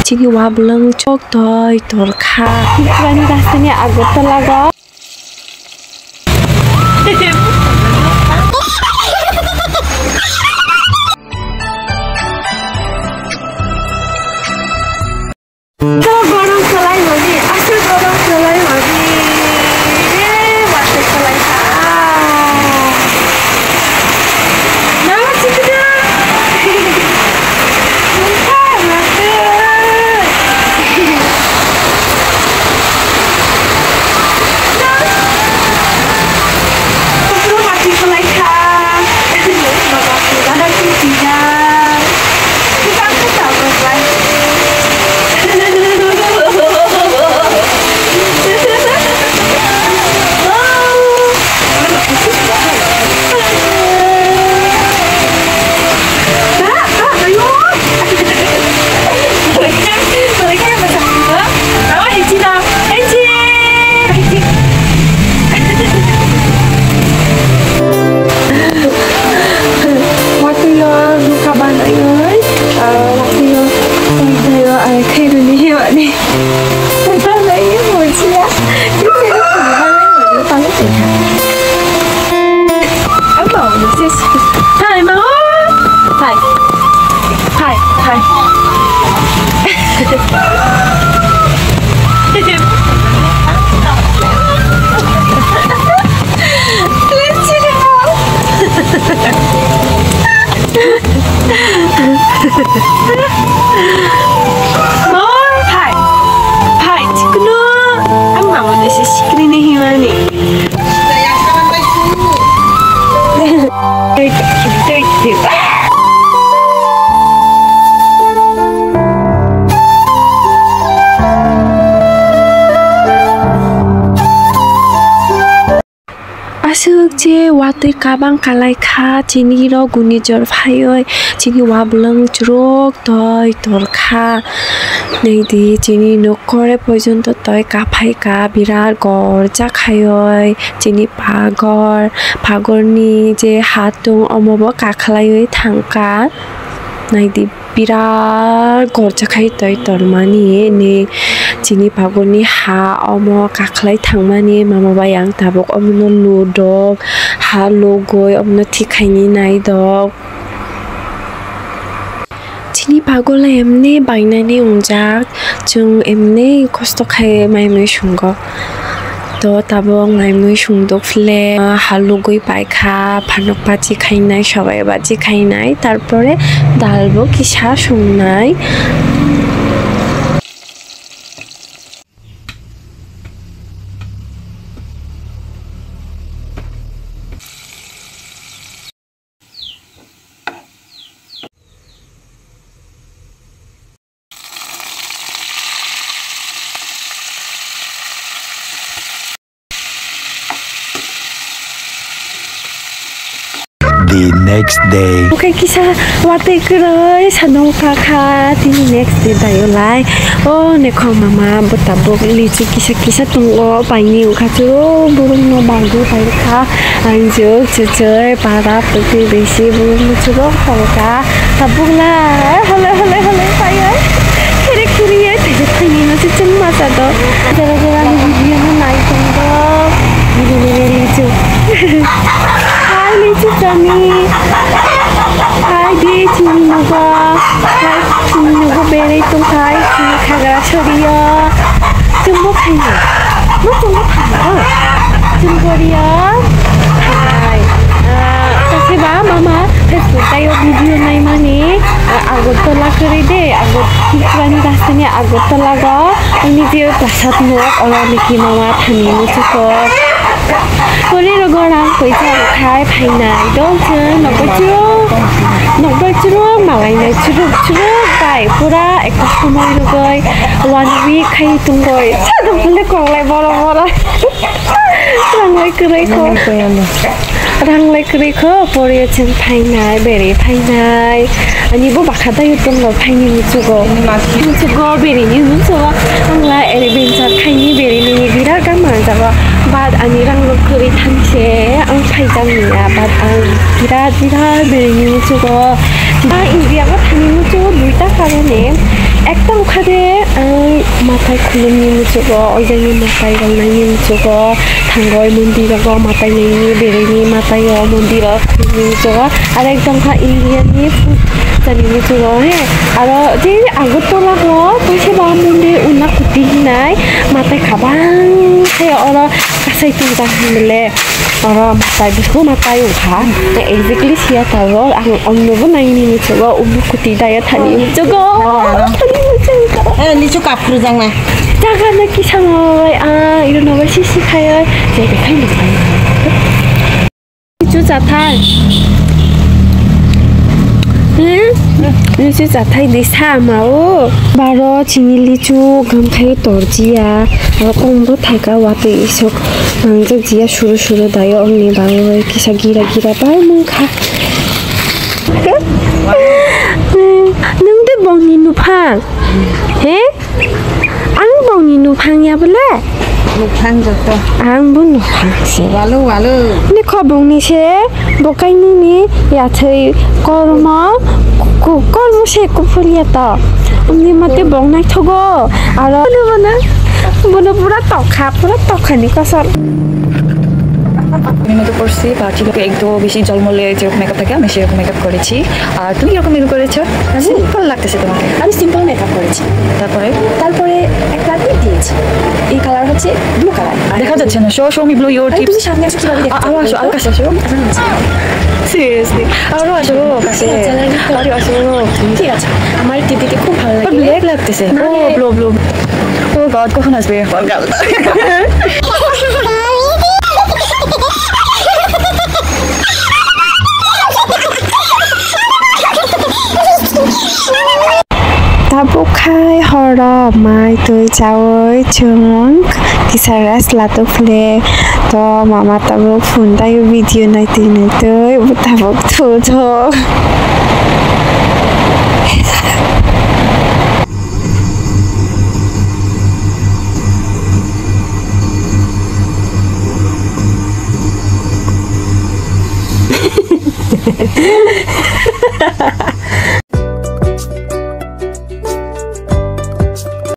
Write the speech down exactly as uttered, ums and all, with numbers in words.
Chini wa bwlwng chwrwk toi tor kha. Tripurani rajdhani Agartala o. Aswk gorom kwlai mani, aswk gorom kwlai mani. Re, watwi kwlai kha. Nang chikida. Nungkha, watwi. Nang. Watwi kwlai kha. Nang chikida. Watwi o nokha banaioi, ah, watwi o tongthai o, ah, khairuni himani. Banaioi, bujiya. Hai, ma. Hai. Hai, hai. Phai, phai, chikno. Ang mama ni se sikrini himani. Aswk je watwi kabang kalai kha, chini rok guni jor phaiwi chini wa bwlwng chwrwk toi tor kha. Naidi, chini nok kore porjonto toi kaphai kha, birat gorja khaiwi chini pagor, pagorni je ha tung omo bo kakhlaiwi thang kha. Naidi. Birat gorja khai toi tormani ni chini pagurni ha omo kakhlai thangmani mama bai ang tabuk omono ludok ha lugui omono thik khaini naidok. Chini pagola emni bainani wngjak, chwng emni kosto khai mai mui sungo. To tabuk nai mui sungduk phile, ah, halugui paikha, phanuk baji khainai, sabai baji khainai, tarpore dal bo kisa sungnai. The next day. Oke, kisa watwi kwrwi sanung kha kha, tini next day dayo lai. O nekho mama bo tabuk lichu kisa kisa tongo, paini wngkha chwrwk borokno bagwi pai kha. Anjwk, chuchwk, para, pwtwi, bisi, bumung, muchurok, halka, tabukla, halai, halai, halai, paiyo. Khere, khere, ye, thaijak, thaini, no, se, chwng, masa, do. Jora, jora, ni video, no, nai, tong, do. Nini, nini, lichu. Hai, lichu, chani. Hai, di, chini, nogo. Hai, chini, nogo, berei, tong, hai, chini, khagra, soriyo. Chwngbo phainai. Bo chwngbo phainai. Chwng poriya. Hai. Ah, kasiba mama Facebook tayo video naimani. Ah, Agartala kwrwi de. Agar-, Tripurani rajdhani Agartala go. Ani je prasad nok oro niki mama thani muchukok. Pori rogo rang poisa khai phainai. Dol chwng nokbar chwng. Nokbar chwng malainai chwrwk chwrwk bai. Pura ekta somoi rogoi. One week khai tongoi. Sadok bole konglai boro boro. Ranglai kwrwi kho. Ranglai kwrwi kho, poriyo chwng phainai, beri phainai. Ani bo bakha dayo tongo phaini muchugo. Muchugo, beri ni muchugo. Angla adventure khaini beri ni birat gam manjago. But ani ranglok kwrwi thanse ang phaijak niya. But ang birat, birat beri ni muchugo. Ang India go thani muchugo duita karone. Ekta ukhade Matai khulumni muchugo, oijagni matai rok naini muchugo, thangoi mondirogo matai naini, beraini matai o mondiro khulumni muchugo, aro ekdom kha Indiani food chani muchugo, he, aro je Agartala o kaisa ba mondir Unakuti hinai matai khabang khe oro kasai tongja hinmale. Oro matai, bisingo matai wngkha. Exactly siya tabok. Ang omnobo naini muchugo, Unakuti daya thani muchugo. Thani muchugo. Eh, lichu cup rwjakna. Jaga no kisa moi, ah, iro no bai sisi khai oi. Jai de khai muchugo. Lichu chathai. Hmm? Lichu chathai di sama o. Baro chini lichu gamthai torjiya. Aro kongbo thaika watwi isok. Ang jak jiya suru suru dayo ongni bagwi kisa gira gira bai mangkha. Nwng de bongni nuphang? He? Ang bongni nuphang ya bole? Nuphang joto. Ang bo nuphang se. Walo, walo. Ni kho bongni se, bo kainini yathai kormo, ku-, kormo se kuphur ya to. Ni mate bong naithogo. Aro bono, bono, bono pura tokha, pura tokha ni kosol. আমি মতো করছি বা ঠিক এক তো বেশি জলমলে যেরকম মেকআপ থাকে আমি সেরকম মেকআপ করেছি। আর তুমি কিরকম মেকআপ করেছো? সিম্পল লাগতেছে তোমাকে। আমি সিম্পল মেকআপ করেছি। তারপরে? তারপরে একটা টিপ দিয়েছি। এই কালার হচ্ছে ব্লু কালার। দেখা যাচ্ছে না। Show, show me blue your আরে, tips. তুমি সামনে আসো, কিভাবে দেখতে আ-, আরো পারবে? আসো, আরো কাছে আসো। আরো নিচে। Seriously. আরো আসো, কাছে। আচ্ছা, আরো আসো। ঠিক আছে। আমার টিপ দিতে খুব ভালো লাগে। ব্ল্যাক লাগতেছে। না, ও, আরে। Blue, blue. Oh God, কখন আসবে? Tabuk khai horo mai twi chawi chwng kisa rest latuk phile to mama tabuk phone tai video naitwi naitwi bo tabuk thujak.